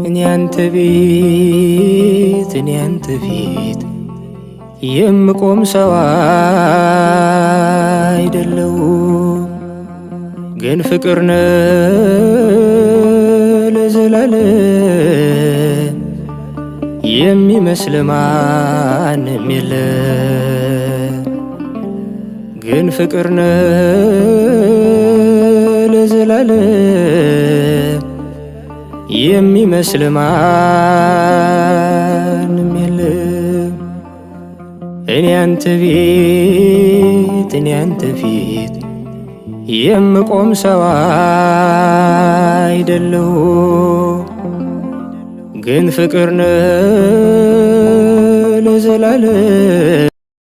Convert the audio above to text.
እኔ አንተ ቤት፣ እኔ አንተ ፊት የምቆም ሰው አይደለሁ፣ ግን ፍቅር ነህ ለዘላለም፣ የሚመስል ማንም የለም። ግን ፍቅር ነህ ለዘላለም፣ የሚመስል ማንም የለም። እኔ አንተ ቤት፣ እኔ አንተ ፊት የምቆም ሰው አይደለሁ፣ ግን ፍቅር ነህ ለዘላለም።